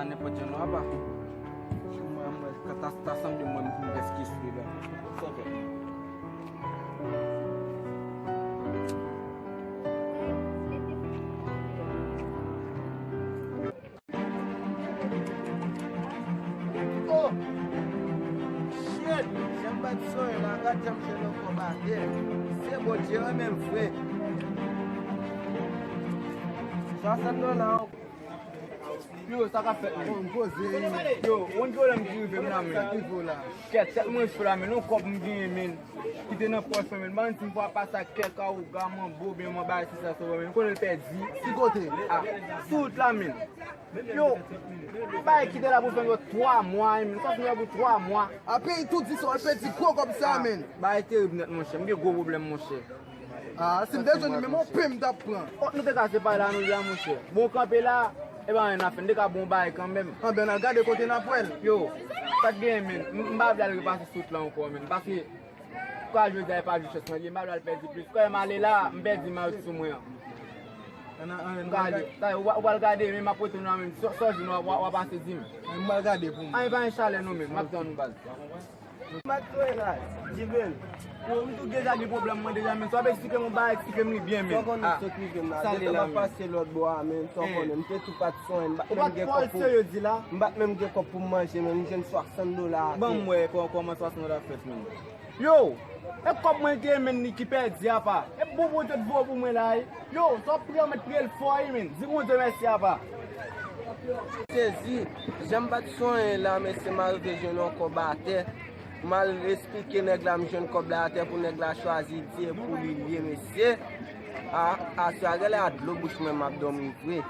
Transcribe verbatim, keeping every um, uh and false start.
Nenpòt jan nou apa. Mwen, mwen, ta, ta sanble mwen m prèske sou la. Sa fè. Oh! Shit! Jan m bat sonye la, gad jan m jwenn yon kòb atè. Se Bondye an menm vre. Swasant dola. Yo, sa k ap fèt, men? Bon, poze, wi. Yo, yon pwoblèm ki rive m la, men. Sa k rive w la? Kèt, tèt mwen cho la, men. Yon kòb m genyen, men. Ki te nan pòch mwen, men. Ban m di m fwa pase ak kèk awouga, manbo, oubyen mwen bay sisa sou mwen, men. M konnen l pèdi. Ki kote? Ah, sou wout la, men. Yo, yon bagay ki te la pou fè m yo twa mwa, men. Sa fè m yo pou twa mwa. A peyi tou di sa, w al pèdi gwo kòb sa, men. Bagay terib nèt, monchè. M gen gwo pwoblèm, monchè. Ah, si m te jwenn li, men, yon pen m t ap pran. Oh, nou te ka separe la, nou la, monchè. Bon, kanpe la, e pa anyen n ap fè, n te ka bon bagay kanmenm. Anben, n al gade kote n ap wè l. Yo, sa k genyen, men? M, m pa vle al repase sou wout la ankò, men. Paske, kwa jodi a, e pa jou chans mwen li ye, m pa vle al pèdi plis. Kwè m ale la, m pèdi mayo sou mwen an. Ann, ann, ann, m pral gade. Sa, ou, ou pral gade, men m ap retounen la, men. Sò, sò, w, w, w ap pase di m. Ann, m pral gade pou mwen. Ann, pa gen chalè, non, men. M ap tann ou, baz. M pa t konnen la, Jiven. Yo, m tou deja gen pwoblèm mwen deja, men. Sa w ap eksplike m yon bagay, eksplike m li byen, men. Sa w konnen sa k rive m la. Depi m ap pase lòt bò a, men. Sa w konnen, m te tou pa t sonye, m pa t menm gen kòb pou. Ou pa t pwal serye di la? M pa t menm gen kòb pou m manje, men. M jwenn swasant dola atè. Ban m wè kò-, kòman swasant dola fèt, men. Yo, e kòb mwen te men li ki pèdi apa. E bon Bondye t voye pou mwen la, wi. Yo, sa w ap priye, w mèt priye l fò, wi, men. Di Bondye mèsi apa. Sezi, jan m pa t sonye la, mesye, m arive jwenn yon kòb atè. M al eksplike nèg la, m jwenn kòb la atè pou nèg la chwazi di e pou li l ye, mesye. A, aswè a, genlè a dlo bouch mwen, m ap dòmi vre.